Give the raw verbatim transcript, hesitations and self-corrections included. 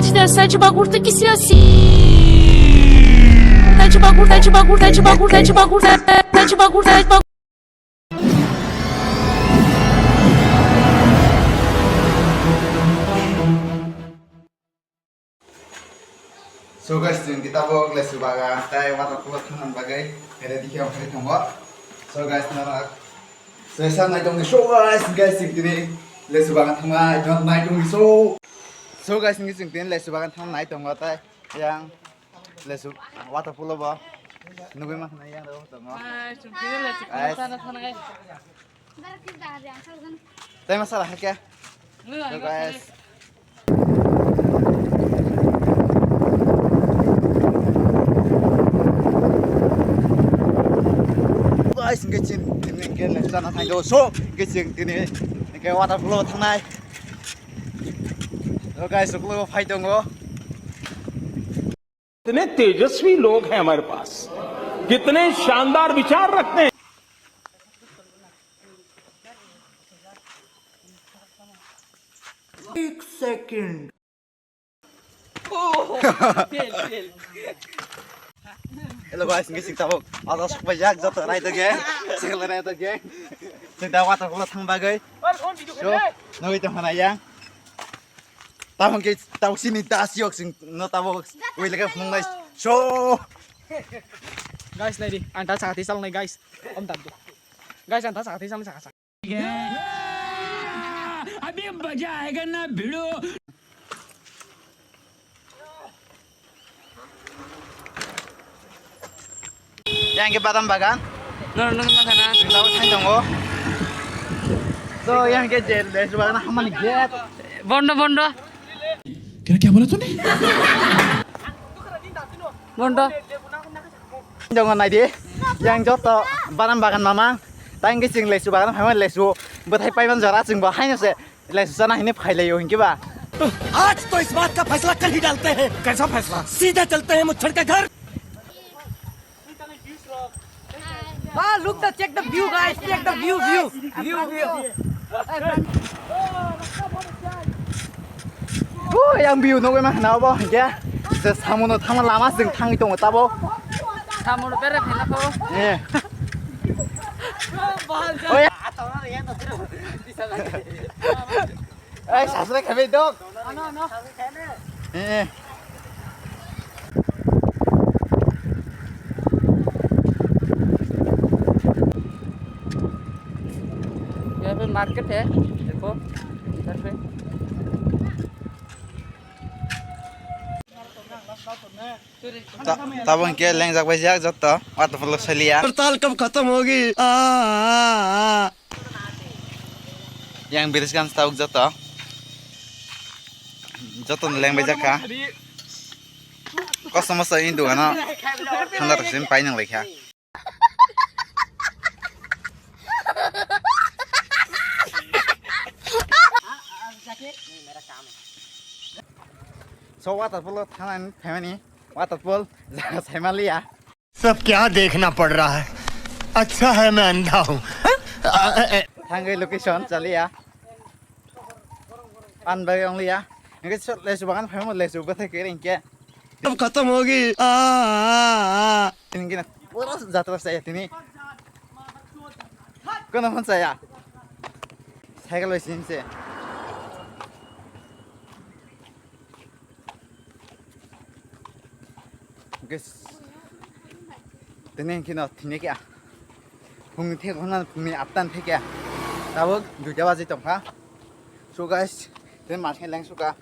Side side bagurte kisi asi. Side bagur, side bagur, side bagur, side bagur, side bagur, side bagur. So guys, chwng kita bo lesu bagan tai waterfall thangna bagwi ready khe ongkhai tongo. So guys, nara so esa nai tongni so guys, guys, chwng tini lesu bagan thangna nai tongni so. So guys, ngi chwng tini lesu bagan thangna nai tongo tai yang lesu waterfall bo nugwi ma khna yang ro tongo. Guys, chwng tini lesu bagan thangna thangna guys. Tei masala hai khe. So guys. Guys, hingke chini, hingke neng chana thangdo. So, hingke chini, hingke waterfall thangnai. So guys, uklo phai tongo. कितने तेजस्वी लोग हैं हमारे पास, कितने शानदार विचार रखते हैं। एक second. Hello guys, ngi sing tabuk. Ada sok bajak joto rai to ge. Sing le rai to ge. Sing da waterfall thang bagai. So, nui to hana yang. Tabuk ke tabuk sini das yok sing no tabuk. Wei leke phung nai. So. Guys, nai di. Anta sakati sal nai guys. Om tabuk. Guys, anta sakati sal nai sakasa. अभी मजा आएगा ना भिड़ो। Yang ke badam bagan. No, no, no, no, no. Tahu thang tongo. So, yang ke jel, jel bagan hamani get. Bondo, bondo. Kira kya bola tune? Bondo. Jong nai di, yang joto baran bagan mamang, tang ke sing lesu bagan, hamai lesu, bwthai paiman jora sing bo haino se, lesu sana hini phai lai yo hinki ba. आज तो इस बात का फैसला कर ही डालते हैं। कैसा फैसला? सीधे चलते हैं मुच्छड़ के घर। Ah, look the, check the view, guys. Check the view, view, view, view. Oh, yang view nugwi ma khna obo hingke je samuno thangma lama sing thangwi tongo tabo. Samuno bere phela ko. Eh. Oh, ya. Ai, subscribe khabe dok. Ano, ano. Eh. यहाँ पे मार्केट है, देखो इधर पे। Ta-, tabuk hingke lengjak bai jak joto, waterfall saliya. हड़ताल कब खत्म होगी? आ, आ, आ। Yang biris gan tabuk joto. Joto no leng bai jak kha. Kosom moso ni dogano thanda rok sin pai nang lai kha. So waterfall o thangnani phaimani waterfall jaga saimaliya. सब क्या देखना पड़ रहा है? अच्छा है मैं अंधा हूँ। Thangwi location chaliya. An bagwi ongliya. Hingke so lesu bagan phaimo lesu bwthai kere hingke. अब खत्म होगी। आ, आ, आ। Hingke na pura jatra saya tini. Kono hon saya. Cycle bai sim se. Guys, tini hingke no thini kya. Phungni thek hwnna phungni aptan thek ya. Tabuk duita baji tongkha. So guys, tini mas khe leng suka.